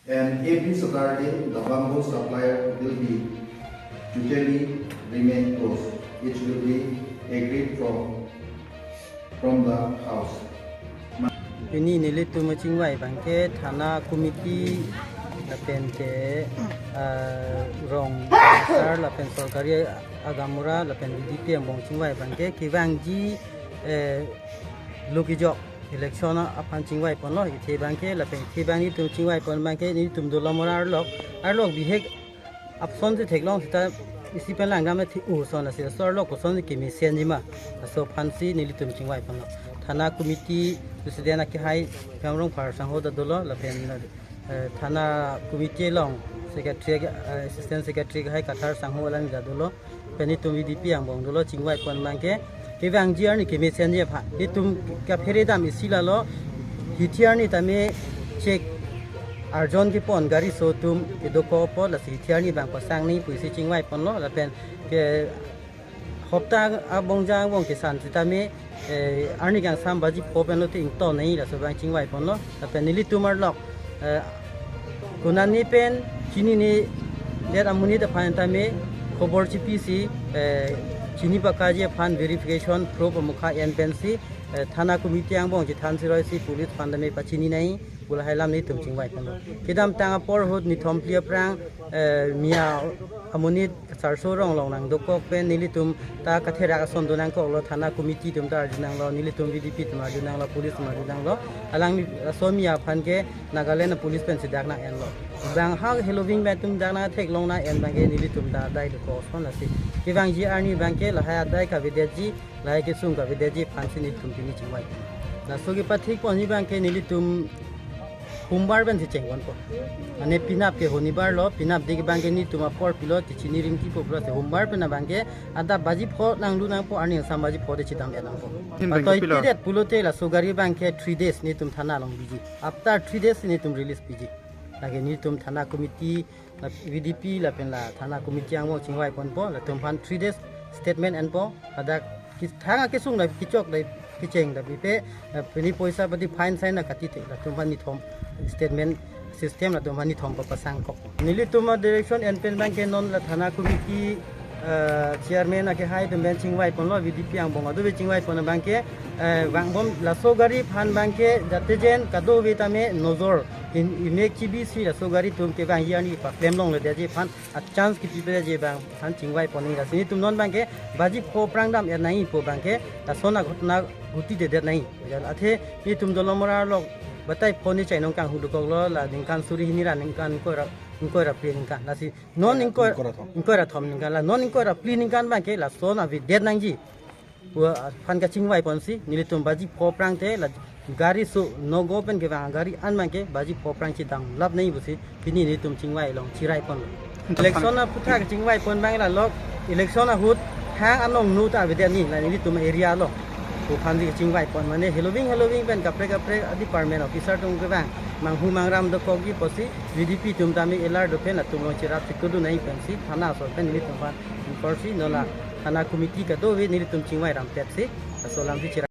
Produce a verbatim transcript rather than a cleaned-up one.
And every Saturday, the bamboo supplier will be totally remain closed. It will be agreed from, from the house. Pini nelitum chingvai abangke thana committee lapen ke, ah, rong sar lapen sorkari agamura lapen B D P angbong chingvai abangke kevangji, eh, lo kejok election aphan chingvai ponlo, ithe abangke lapen ithe abang nelitum chingvai pon abangke nelitum dolo mora arlok, arlok bihek apson si theklong seta isi pen langdam thi u son asi so arlok koson si kemesen jima, laso aphan si nelitum chingvai ponlo. Thana committee president akehai Pamrong Phar sangho ta dolo lapen, eh, thana committee along secretary, eh, assistant secretary akehai Kathar sangho alang ta dolo. Pen nelitum B D P angbong dolo chingvai pon abangke kevangji arni kemesenji aphan. Nelitum kaphere dam isi lalo, hithi arni tame chek arjon kepon gari so atum kedokok apot lasi hithi arni abang pasang nangji pusi chingvai ponlo lapen ke hopta abong jang abong kesan sitame, eh, arni kangsam baji pho pen lote ington nangji laso abang chingvai ponlo. Lapen nelitum arlok, eh, konatne pen chinine let amonit aphan tame khobor chipisi, eh, chini pakaji aphan verification proof amukha en pensi, eh, thana committee angbong chethan siroi si police aphan tame pachini nangji pu lahai alam nelitum chingvai ponlo. Kedamtang apor ahut nithom phli aphrang, eh, Miya amonit Sarso Ronglong nangdokok pen nelitum ta katherak ason do nangkoklo, thana committee atum ta arju nanglo, nelitum B D P atum arju nanglo, police atum arju nanglo. Alangli aso Miya aphan ke Nagaland police pensi dak nang enlo. Bang ha heloving pen atum dak nang theklong nang en abangke nelitum ta adai dokok ason lasi. Kevangji arni abangke lahai adai kavedetji, lahai kesung kavedetji aphan si nelitum pini chingvai. Laso kepathik ponji abangke nelitum Hombar pensi cheng ponpo. Mane penap ke Honibar lo, penap dik abangke nelitum apor pilo, te chini rimki po pulo, te Hombar pen abangke adap baji pho nanglu nangpo, arni kangsam baji pho te chedam en nangpo. Hin bang Patoi kopilo? Tidet pulote laso gari abangke three days nelitum thana along biji. After three days nelitum release biji. Lake nelitum thana committee, la V D P lapen la thana committee angbong chingvai ponpo, latum aphan three days statement enpo, ladak kethang akesung la kechok la kecheng la pipe, eh, pini poisa pati fine sign la kati te, latum aphan nithom statement system latum aphan nithom papasang kok. Nelitum a-direction en pen abangke non la thana committee, eh, chairman akehai atum pen chingvai ponlo, V D P angbong adu pen chingvai pon abangke, eh, vangbom laso gari aphan abangke jate jen kadokave tame nojor in imek chibisi laso gari atum kevangji arni paklem longledetji aphan a-chance kipipeji abang aphan chingvai pon nangji. Lasi nelitum non abangke baji pho aphrang dam er nangji pu abangke lason aghotona ghuti dedet nangji. Athe nelitum dolo mora arlok batai pho ni chai nong kanghu dokoklo, la ningkan suri hini ra ningkan ingkoi ra, ingkoi ra phli ningkan. Lasi non ingkoi, ingkoi ra thom. Ingkoi ra thom ningkan, la non ingkoi ra phli ningkan abangke lason avedet nangji pu aphan kachingvai ponsi nelitum baji pho aphrang te la gari so nogo pen kevang gari an abangke baji pho aphrang chedam lap nangji pusi pini nelitum chingvai along chirai ponlo. Election aphuthak chingvai pon abang la lok election ahut hang anong nu ta avedet nangji la nelitum area along. Pu aphan si chingvai pon mane heloving heloving pen kaprek kaprek a-department officer atum kevang manghu mangram dokokji pusi V D P atum tame alert do pen latum along cherap chiktu do nangji pensi thana aso pen nelitum aphan enforce si non la thana committee kadokave nelitum chingvai rampetsi laso alam si chira.